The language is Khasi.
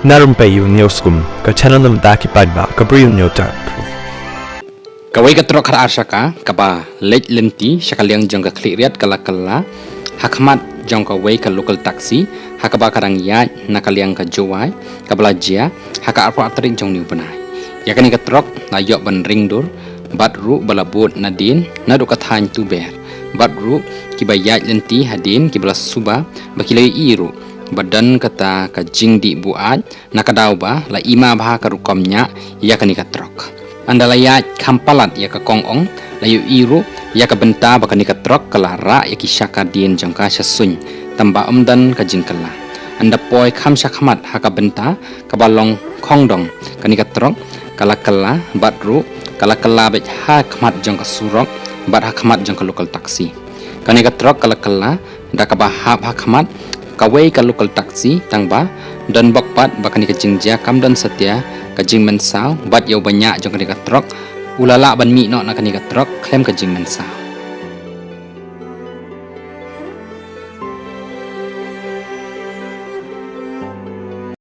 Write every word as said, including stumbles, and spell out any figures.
Na Rympei U Newsroom, ka channel na bynta ki paidbah ka Bri U Newsroom. Kawei ka trok khatar shaka kaba leit lynti sha ka liang jong ka khlieh riat ka la kylla ha khmat jong kawei ka local taxi ha kaba ka dang ïaid na ka liang ka Jowai, kaba la jia ha ka arphew tarik jong une u bnai. Ïa kane ka trok la ïoh ban ring dur bad ruh ba la bud nadien naduh ka thaiñ Tuber, bad ruh kiba ïaid lynti hadien kiba la suba ba ki la ïohi ruh ba don kata ka jingdih buaid na ka daw ba la i ma bha ka rukom ñiah ïa kane ka trok. Ynda la ïaid kham palat ïa ka kong ong, la ïohi ruh ïa ka bynta ba kane ka trok ka la rah ïa ki shaka dien jong ka sha suiñ, tangba ym don ka jingkylla. Ynda poi kham sha khmat ha ka bynta kaba long khongdong, kane ka trok ka la kylla bad ruh ka la kylla beit ha khmat jong ka surok bad ha khmat jong ka local taxi. Kane ka trok ka la kylla da kaba hap ha khmat kawei ka local taxi, tangba don bok pat ba kane ka jingjia kam don satia ka jingmynsaw, bad ïa uba ñiah jong kane ka trok u la lah ban mih noh na kane ka trok khlem ka jingmynsaw.